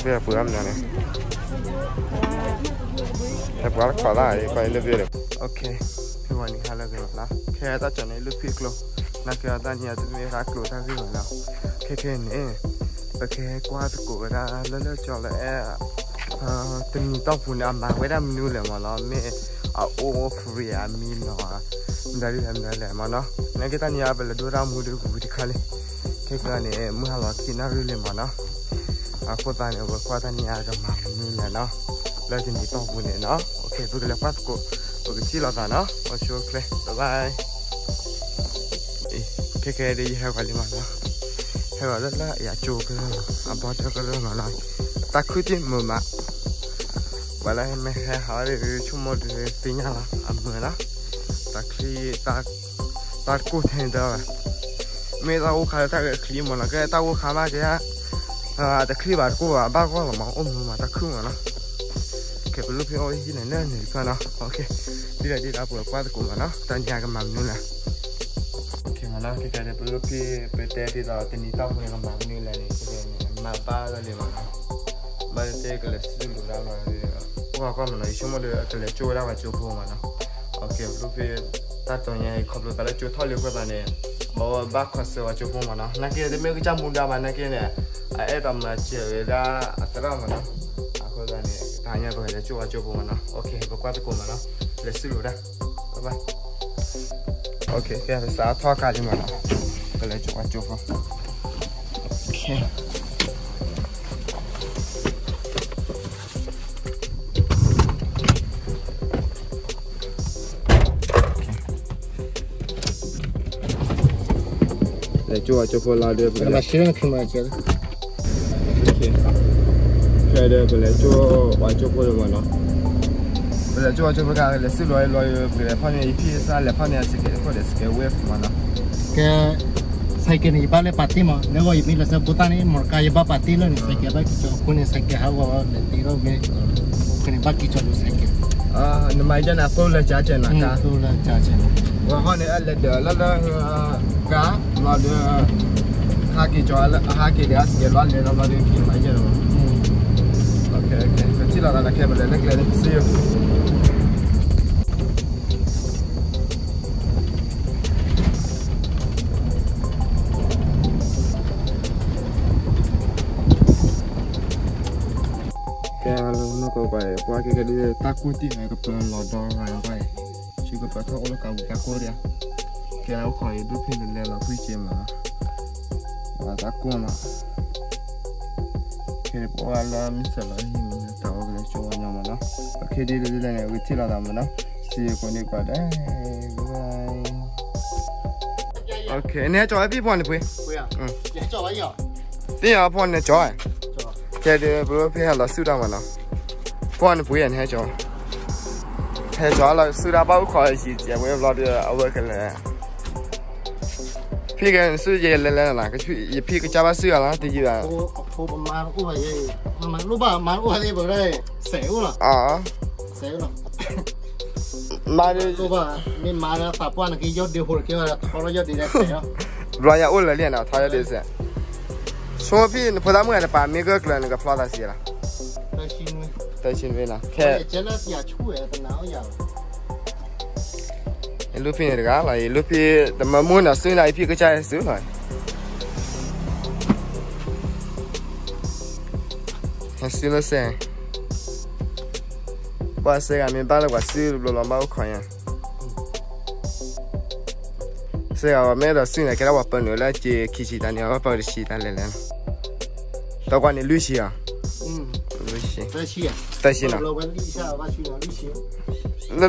ပှၤမနုၤန့ၣ်, ဟဲပှၤလၢခီၣ်သၣ်အံၤ ပှၤအံၤလၢဘ့ၣ်ဒီး, ဟဲဝဲန့ၣ်ဟါလၢအဂ့ၤလီၤနီၤ, ခဲတၢ်ကၠီၤန့ၣ် လၢဖံးကျိ, နာ်က့အီၤတၢ်နံၤအံၤတမ့ၢ်တၢ်ကျိၤတၢ်ဂ့ၢ်ဘၣ်နီၤ, ခဲခဲန့ၣ် ပကဟဲကွၢ်သကိးဝဲဒၣ်လၢလၢကၠီလၢအဲၣ် တနံၤတီၢ်ပူၤန့ၣ် အမၤဝဲဒၣ်မနုၤလဲၣ်မးနီၤ, မ့ၢ်အအိၣ် free အမံနီၤ, မတၤဒ်လဲၣ်မတၤလဲၣ်မးနီၤ, နာ်က့တၢ်နံၤအံၤ ပလဲၤဒိတၢ်မူဒုးဝံၤတခါလံ, ခဲခဲန့ၣ် မုၢ်ဟါလီၤခံနၣ်ရံၣ်လံမးနီၤ, အဃိသတးန့ၣ် ပကွၢ်တၢ်နံၤအံၤကမၤမနုၤလဲၣ်နီၤ, လၢတနံၤတီၢ်ပူၤန့ၣ်နီၤ, ပကလဲၤကွၢ်သကိး, ပကထံၣ်လိာ်သးနီၤ, အိၣ်ဆူၣ်အိၣ်ချ့ bye bye. ခဲခဲဒ်ယဟဲဂီၤလံမးနီၤ, ဟဲဂီၤလၢလၢအယၤကၠိကရၢလီၤ, အဘီတၢ်ကရၢမးနီၤ, တၢ်ခုၣ်တံၢ်မုာ်မး, ပှၤလၢမ့ၢ်ဟဲဟးအီၤဒ်ဆိကမိၣ်ဒ်သ့ၣ်ညါလီၤ, အမုာ်နီၤ, တၢ်ချံ, တၢ်ကိၢ်ထဲန့ၣ်တၢ်ဘၣ်, မ့ၢ်တၢ်အိၣ်ခါလၢတၢ်ဂဲၤချံမးနီၤ, ကဲတၢ်အိၣ်ခါမးကဲ တချံဘၣ်တကိၢ်ဘၣ် ဘၣ်ဂီၢ်လီၤမး အိၣ်မုာ်မး တၢ်ခုၣ်မးနီၤ, ခဲပလိၣ်ဖဲအီၣ်ဟံၣ်န့ၣ် လၢန့ၣ်တဖျၢၣ်နီၤ, ဒ်လဲၣ်ဒ်လဲၣ် ပကွၢ်သကိးမးနီၤ, တၢ်နံၤအံၤကမၤမနုၤလဲၣ် ခဲခဲဒ်ပလိၣ်ဖဲ ပတဲဒ်သိးတနံၤတီၢ်ပူၤန့ၣ် ကမၤမနုၤလဲၣ်န့ၣ် ခဲခဲန့ၣ် မၤဘၣ်လီၤလံမးနီၤ, ဘၣ်တဲကလဲၤစူၢ်လိာ်ဒၣ်မး, အိၣ်ခီကွၢ်မးနီၤ, ယဆိကမိၣ်ဒီးကလဲၤကၠိဝဲဒၣ်ပှၤကၠိဖိမးနီၤ, ခဲပလိၣ်ဖဲ တၢ်တီၤညါအံၤ ခီဖျိသးလၢကၠိထီၣ်လံအဃိသတးန့ၣ် ဘၣ်ဝဲဘၣ်ခီဆၢပှၤကၠိဖိမးနီၤ, နာ်က့တမ့ၢ်ကစၢ်မူဒါဘၣ် နာ်က့န့ၣ် အအဲၣ်ဒိးမၤစၢၤဝဲဒၣ်အသရၣ်မးနီၤ, အဃိသတးန့ၣ် တဟါညါပကလဲၤကၠိပှၤကၠိဖိမးနီၤ, ပကွၢ်သကိးမးနီၤ, လဲၤစူၢ်လိာ်ဒၣ်, ဘၣ်ဘၣ် ကဲ ပစးထီၣ်ကါလံမးနီၤ, ပလဲၤကၠိပှၤကၠိဖိ လဲၤကၠိပှၤကၠိဖိလီၤဒီး ပကလဲၤ, ခဲဒီးပလဲၤကၠိပှၤကၠိဖိလီၤမးနီၤ, ပလဲၤကၠိပှၤကၠိဖိကလဲၤစူၢ်လီၤလီၤ, ပလဲၤဖီၣ်န့ၢ် ယဖံၣ်စၢ်လဲၤဖီၣ်န့ၢ်အစကဲးခိၣ်ဒီး စကဲးဝဲၢ်မးနီၤ, ကဲ စဲးကဲးန့ၣ် ယဘၣ်လၢပာ်တ့ၢ်မး, လၢဂီၢ်ယမ့ၢ်လဲၤဆၢဖိသၣ်န့ၣ် မီၢ်ကါ ယဘၣ်ပာ်တ့ၢ်လၢန့ၣ် စဲးကဲးဘၣ်ကံၢ်ကၠီအဃိန့ၣ် စဲးကဲးဟးဂီၤလဲၤတ့ၢ်လီၤမ့ၢ်, အဃိန့ၣ်ဘၣ်ကံၢ်ကၠီဒိၣ်စဲးကဲး, နမၤယဲန့ၣ် သိလၢကၠါကဲးနၤကါ, သိလၢကၠါကဲးနၤ, ဝဲဟီန့ၣ် အလဲၤဒၢးလၢလၢ ကါ ဘျီဒီး ဟးက့ၤကၠီ ဟးက့ၤဒီး အစကဲးဘျီလဲၤလီၤဘျီဒီး က့ၤမၤယဲၢ်လီၤ, ပထံၣ်လီၤသးလၢခဲပလဲၤလၢကျဲန့ၣ် စ့ ကဲလၢနီၢ်ကီၢ်ပှၤ ပှၤကဲကဲဒ်တၢ်ကူၣ်တံၢ်န့ၣ် ကပၢၤလီၤဒီဂၤပှၤအံၤ, ဆူကပၢၤထီၣ်အိၣ်လၢကးပူၤကါကိၢ်ဒံး, ကဲလၢအိၣ်ခိးအံၤ ဒိၣ်ဖံးတလဲလီၤ ဖုၣ်က့မး, တၢ်ကူၣ်နီၤ, ခဲပအိၣ်လၢမုၢ်ဆ့ၣ်လီၤဟံၣ်မး တၢ်အိၣ်ကလဲၤကၠိဝဲညီမးနီၤ, ခဲဒ်လဲၣ်ဒ်လဲၣ်န့ၣ် ဝံၤထံၣ်လီၤသးမးနီၤ, စံးကိးန့ၢ်ပှၤဒဲး, နဟဲကၠီဝဲဖံၣ်ဖီၣ်န့ၣ်ပှ့ၤ, သ့ၣ်ညါဖီၣ်န့ၣ်ကၠီ, ကဲဒ်ပလိၣ်ဖံၣ်ဟဲလီၤစုၣ်တၢ်မးနီၤ, ဖီၣ်န့ၣ်ပှ့ၤနဟဲကၠီ, ဟဲကၠီလီၤစုၣ်တၢ်ဘၣ်အိၣ်ခိးယံာ်စဲးဝဲဘျီဒီး အဝဲကလဲၤ ဖံၣ်ကဲနစုၣ်ယဲလဲၤလဲၤလီၤ, ယဖံၣ်ကစၢ်ဘၣ်စုၣ်အလီၤ တယံာ်ဘၣ်, မၤအိၣ်ဘၣ် မၤအိၣ်ဘၣ်သ့ၣ်ဘၣ်, စဲးအိၣ်လီၤ, စဲးအိၣ်လီၤ, မၤဒ်, မ့ၢ်မၤလၢသးပှၢ်နက့ယီၢ်ဒ့ဖိတက့ၢ်, ထီလီၤယီၢ်ဒ့ဒီးစဲးလီၤ, ဘျီယအိၣ်လၢလံနီၤ ထီလီၤယီၢ်ဒ့စဲး, ဆိဖံၣ်နဖိသၣ်မုၣ်အတပာ်မ့ၢ်ဂၢၢ်ကျၢၤနကဖျီသးစံးလီၤ, တၢ်ဆံနွံနီၤ, ခဲ ယလူၢ်ဖံးန့ၣ်တဂၤလီၤ, ယလူၢ်ဖံးတမၢမူနီၤ စုၣ်နၤ ယဖံၣ်ကစၢ်ယဲစုၣ်လီၤ, ဟဲစုၣ်လၢစဲး, ပှၤစဲးဂၤမ့ၢ်ဘၣ်လၢပှၤစုၣ်တဘျီလီၤ ဘၣ်အိၣ်ခိးညါ, စဲးဂၤမ့ၢ်အဲၣ်ဒိးစုၣ်န့ၣ် ကဲဒၣ်ပှၤပၢနုာ်လၢက့ခံဆံတၢ်န့ၣ် အဝဲပၢတဆံတၢ်လဲၤလဲၤလီၤ, တကွၢ်န့ၣ်လွံၢ်ဆံဧါ, လွံၢ်ဆံ, တဆံနီၤ, လၢ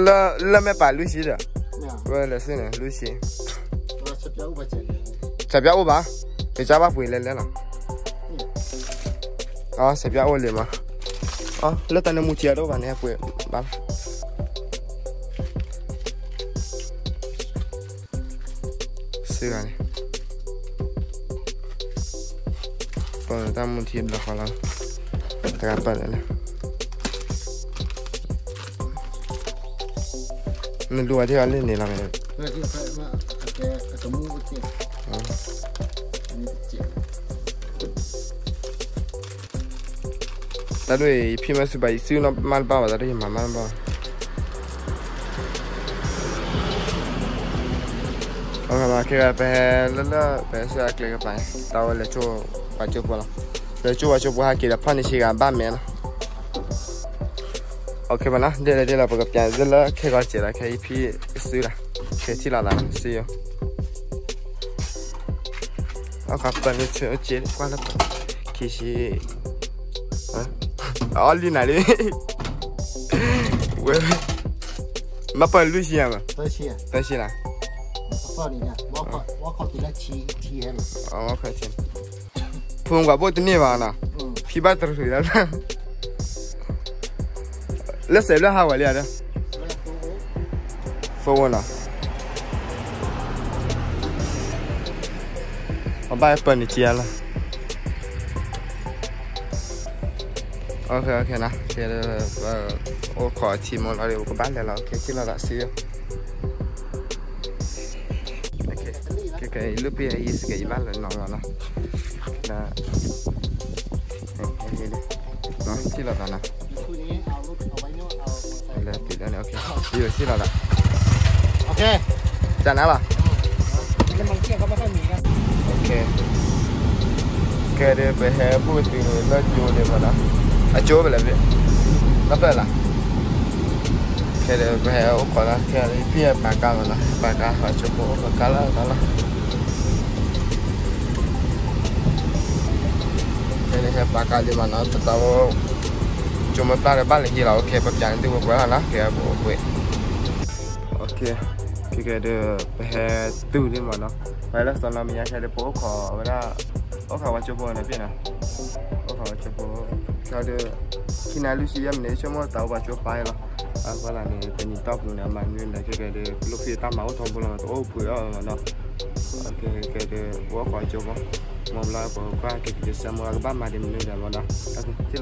လၢမ့ၢ်ပာ်လွံၢ်ဆံဒီး, ဝဲလဲၤစုၣ်န့ၣ် လွံၢ်ဆံ, စဲးပၠီအိၣ်ဘၣ်, ကစၢ်ဘၣ်ပှ့ၤလဲၤလဲၤလီၤ, စဲးပၠီအိၣ်လံမး, လၢတၢ်န့ၣ်မူထံအဒိၣ်ဘၣ်န့ၣ် ပှ့ၤဘၣ်လီၤ စ့ၢ်ကီးန့ၣ်, ပၢတၢ်မူထံဘျီဃီလီၤ, တဂၤပၢလဲၣ်လဲၣ်, နလူၤဝဲထံၣ်အီၤလၢန့ၣ်လီၤ, မ့ၢ် အကမူၣ်တကဲး, အကမူၣ်တကဲး, အမူၣ်တကဲး, အမူၣ်တကဲး, တၢ်ဒ်အံၤ ယဖံးမ့ၢ်စုဘၣ် ယစုနီၣ်မးတဘၣ်ဘၣ်, တၢ်ဒ်ယမၤမးတဘၣ်ဘၣ်. အခဲက ပဟဲလၢလၢ ပဟဲဆူအကျဲကပၤန့ၣ် တၢ်ဝဲလဲၤကၠိပှၤကၠိဖိလီၤ. လဲၤကၠိပှၤကၠိဖိဟဲက့ၤဒီး ဖီၣ်န့ၢ်ဆံးဂၤဘၣ်မဲာ်လီၤ. အခဲမနီၤ ဒ်လဲၣ်ဒ်လဲၣ် ပကပျးသုလၢ ခဲကီၢ်စဲးလီၤ, ခဲအံၤဖံးစုလီၤ, ခဲထံၣ်လိာ်သးလီၤ စံယိၤ အခါပၢၢ်နုာ်ဆၢက့ၤကွၢ်လၢ ခံဆံ, အီၣ်လံနၤလံ, ဝဲ, မ့ၢ်ပၢၢ်လွံၢ်ဆံယါမး, သၢဆံလီၤ, ဖုန်းကွၢ်ဘိၣ်တန့ၢ်ဘၣ်နီၤ, ဖံးဘၣ်တရူးလၢ လၢစဲးဘျၢဟးဝဲလံဧါဒီး, ဖိအိၣ်နီၤ, အဘၣ်ပၢၢ်နုာ်က့ၤလီၤ. အခဲအခဲနီၤ, အိၣ်ခိးထံမိၢ်လီၤဒီး ပကဘၣ်လဲၤလီၤ, ခဲထံၣ်လိာ်သးစံယိၤ ကဲ ကဲ ယလုၢ်ပံၢ်အယံၤစကဲး ယဘၣ်လဲၤနီၤလီၤနီၤ, ဒီး ထံၣ်လိာ်သးနီၤ, လၢပံၤလၢန့ၣ် ယထံၣ်လိာ်သး, ကနၤလီၤ, ကဲ ကဲဒီး ပဟဲဘူၣ်တုၤလၢကၠိဒံးမနီၤ, အကၠိဖဲလဲၣ်, တၢ်ဖျၢၣ်လီၤ. ခဲဒီး ပဟဲအိၣ်ခိးလၢခဲလၢာ် ဖံးဟဲပာ်ကါမနီၤ, ပာ်ကါ ဟဲကၠိဖိအိၣ်ခိးကါလၢကါလီၤ. ခဲဒီး ဟဲပာ်ကါလံမနီၤ, တၢ်အိၣ် ကၠိမ့ၢ်ပျၢ်ဒီး ဘၣ်လဲၤဟံးလီၤ, အခဲ ပပျးန့ၢ်သုဝဲပှဲၤလီၤနီၤ, ကဲ ပအိၣ်ပှဲၤ. ခဲကဲဒီး ပဟဲတုၤလံမနီၤ, ပဟဲလၢစီၤနီၤမံၤညါ ခဲဒီး ပအိၣ်ခိးဝဲဒၣ် အိၣ်ခိးဝဲကၠိဖိန့ၣ်ဖံးနီၤ, အိၣ်ခိးဝဲကၠိဖိ, ခဲဒီး ခံနၤလွံၢ်ဆံယဲၢ်မံးနံး ဆိကမိၣ်တၢ်အိၣ်ပှၤကၠိပၢ်လီၤ, အဃိသတးန့ၣ် တနံၤတီၢ်ပူၤန့ၣ် အမၤနွံဒီး ခဲကဲဒီး ပလိၣ်ဖံးတၢ်မၤအိၣ်ထီဘိလီၤ, တအိၣ်ပှဲၤအီၤမနီၤ. ခဲကဲဒီး ပအိၣ်ခိးကၠိဖိ, မ်ဘျီပကွၢ်က့ၤက့ၤစဲမိၢ် အကဘၣ်မၤဒ်မနုၤလဲၣ်မနီၤ, ထံၣ်လိာ်သး ခဲကဲ ခဲကဲ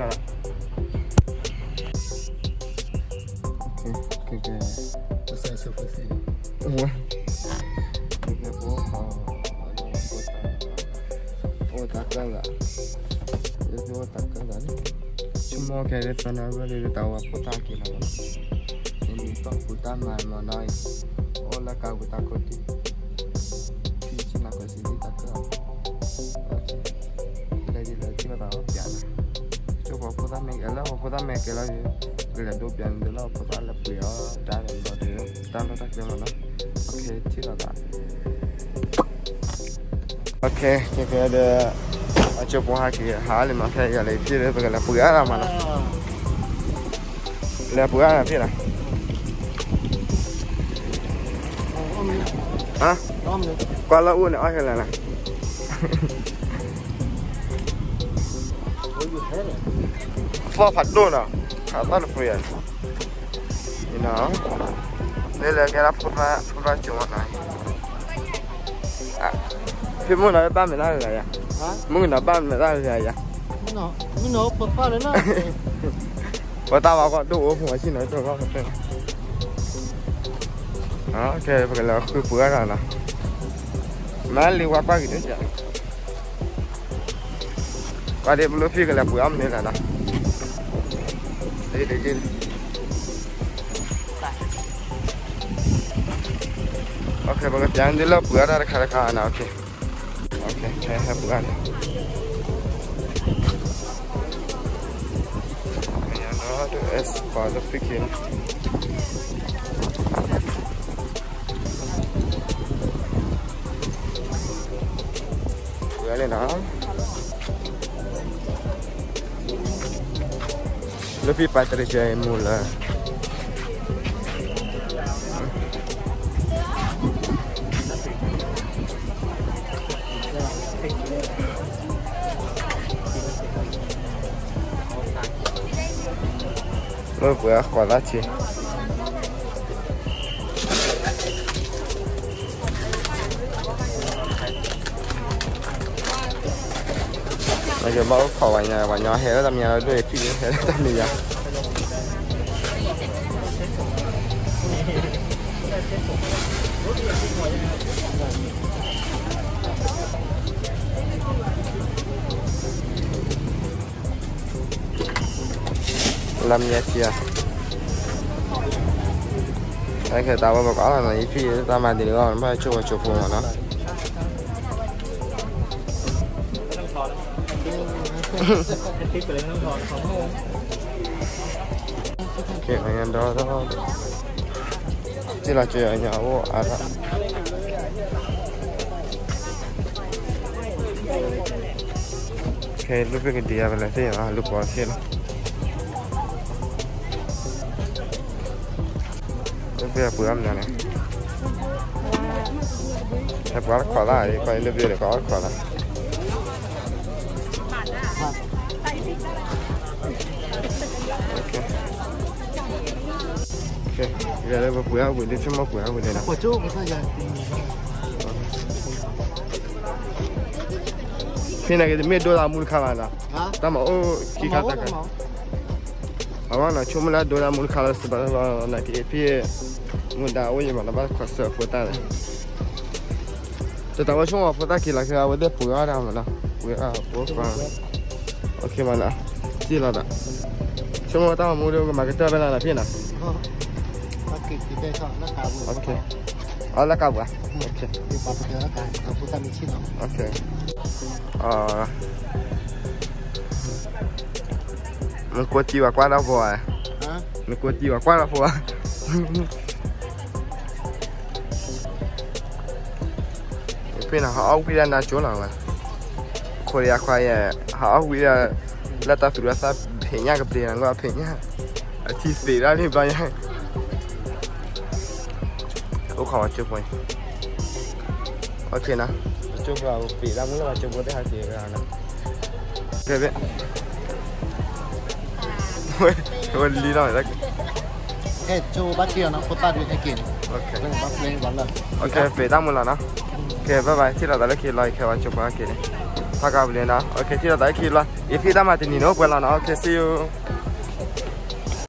ပအိၣ်ခိး အိၣ်တၢ်ကၢၣ်သး, ယအိၣ်တၢ်ကၢၣ်သးန့ၣ်, ဆိကမိၣ်ခဲဒီး သနၢ်ရၢၣ်ဒီး တၢ်အိၣ်ဝဲဖိသၣ်က့ၤလီၤမနီၤ, နမံၤတီၢ်ပူၤတၢ်မၤမနီၤ, အိၣ်လၢကါပူၤတၢ်ခိၣ်တံၢ်, ဖံဆ့ၣ်နၤကီၢ်စံးဒ်တၢ်ကၢၣ်အီၤ, လဲၤဒ်လဲၣ်ထံၣ်လိာ်သးအီၤပျးန့ၣ်, ဆိကမိၣ်ဖိသၣ်မ့ၢ်ကဲလၢ ဖိသၣ်မ့ၢ်ကဲလီၤ, ကလဲၤဒိပျးန့ၣ်ဒီးလၢဖိသၣ်လၢပှ့ၤအီၤ တၢ်ဒီးဘျီဒီး တၢ်လီၢ်တၢ်ကျဲမနီၤ, အခဲထံၣ်လိာ်သး အခဲ ခဲကဲဒီး အကၠိဖိဟဲက့ၤဟးလံမး, ခဲယၤလၢဖံးဒီး ပကလဲၤပှ့ၤအါမးနီၤ, လဲၤပှ့ၤအါဖံးနီၤ, ကွၢ်လၢအူၣ်န့ၣ် အီၣ်ခဲလၢာ်နီၤ, သီၣ်ဖးဒိၣ်နီၤ, ဖးသီၣ်တပှ့ၤ နီၤ, မ့ၢ်လၢကဲဒၣ်ဖိသၣ် ဖိသၣ်ကၠိနီၤ, ဖံမုၣ်နီၤ ဘၣ်မဲာ်တၢ်ဂၤယၤ, မုၣ်ကနီၤ ဘၣ်မဲာ်တၢ်ဂၤယၤ, ပတၢ်ဘၣ်ကီၢ်ဒိၣ်အိၣ်ဖှိၣ်အဆံနီၤ ကၠိကီၢ်ဖဲ ခဲ ပကလဲၤဃုပှ့ၤအါထီၣ်နီၤ, မ့ၢ်လံဝါကွၢ်က့ၤဒ်ယၤ, ကွၢ်ဒ်ပလိၣ်ဖံးကလဲၤပှ့ၤအီၣ်မနုၤလဲၣ်နီၤ, ဒ်ဒ်ဒ် ခဲ ပကပျးန့ၢ်သုလၢပှ့ၤအါထီၣ်တခါတခါနီၤ, ခဲ ဟဲပှ့ၤအါထီၣ်, မ့ၢ်နီၤ အဲၣ်စပီးလၢဖံးက့ၤနီၤ ဝဲန့ၣ်နီၤ, လၢဖံးပာ်တရံးကဲမူလၢ လၢပှဲၤအဃိးသၣ်ဆံး ယဘၣ်အိၣ်ခိးဝဲညါ ပှၤညီဟဲလၢတၢ်မဲာ်ညါလီၤ ဒိၣ်ယဖံၣ်ဟဲလၢတၢ်မဲာ်ညါ လၢပှဲၤအဃိးသၣ်ဆံး လၢမ့ၢ်ဆံးဧါ, တၢ်ဝဲပကီးလီၤနီၤ, ယဖံတၢ်မၤတ့ၢ်လၢအီၤ ဘၣ်ဆိၣ်ဝဲဆိၣ်ဖိမးနီၤ. ကဲဒီး စ့ၢ်လီၤကၠီၤညါအိၣ်အါထီၣ်, ခဲလၢပကဒံးယၤပလဲၤသ့ၣ်ယၤ လူၤပိာ်သ့ၣ်လီၤ. လၢပှဲၤပှဲၤအီၤမနုၤန့ၣ်, ဟဲပှဲၤတခီလၢ်, လၢပှဲၤဒီးပှဲၤတခီလၢ်. ပှဲၤဝံၤလၢပှဲၤအီၤဝံၤလၢဖံမီၢ်ပှဲၤအီၤဝံၤန့ၣ်နီၤ. ဖဲန့ၣ်က့ၤ တမ့ၢ်ဒိလၢမူတခါဘၣ်နီၤ, တၢ်မၤအိၣ်ခံခါတၢ်ခါ, အဝဲနီၤ ဆိကမိၣ်လၢဒိလၢမူတခါလၢစဘၢလီၤနီၤ, က့ၤဖဲ မူဒါအိၣ်ယံၤမးနီၤ ဘၣ်တခီစၢၤဖိတၢ်န့ၣ်, တတၢ်ဝဲဆိကမိၣ်ဖိတၢ်က့ၤလီၤ က့ၤအဝဲသ့ၣ်ပှဲၤအီၤတၢ်မးနီၤ, ပှဲၤအီၤဖိခွါ, မးနီၤ, စ့ၢ်လီၤဒီး, ဆိကမိၣ်တၢ်မၤမူဒီးကမၤကတၢၢ်ဖဲလီၤနီၤဖံနီၤ. အီလၢကးပှၤ, နကိးတံၢ်ဝဲကွၢ်ဒီဖိဧါ, နကိးတံၢ်ဝဲကွၢ်ဒီဖိဧါ. ဖဲန့ၣ် ဟးအီၣ်ဝံၣ်ဒၣ်နၤကၠိလီၤဝဲ, ခိၣ်ယၤခွါယဲ, ဟးအီၣ်ဝံၣ်ဒၣ်, လၢတၢ်သူၣ်လၢသးဖံးညၣ်ကပျ့ၤနၤ ကွၢ်ဖံးညၣ်, အထံသ့းဒၣ်န့ၣ်ဘျီညါ, အိၣ်ခိးဝဲကၠိဖိအံၤ, န, ကၠိဖိပှ့ၤဒၣ်မူလၢဝဲကၠိဖိသ့ၣ်ဟးက့ၤဝဲနီၤ, ကဲ, ဝဲလံလီၤ, ကဲ, ပှ့ၤတၢ်မူလီၤနီၤ, ကဲ, ဘၣ်ဘၣ် ထံၣ်လိာ်သးလၢခံလီၤ ယခဲဝဲကၠိဖိဟဲက့ၤန့ၣ်, ထီၣ်ကးပူၤလံနီၤ, ကဲ, ထံၣ်လိာ်သးလၢခံလီၤ, ယဖံတၢ်မၤတနံၤန့ၣ် အိၣ်ပှဲၤလီၤနီၤ, ကဲ, see you.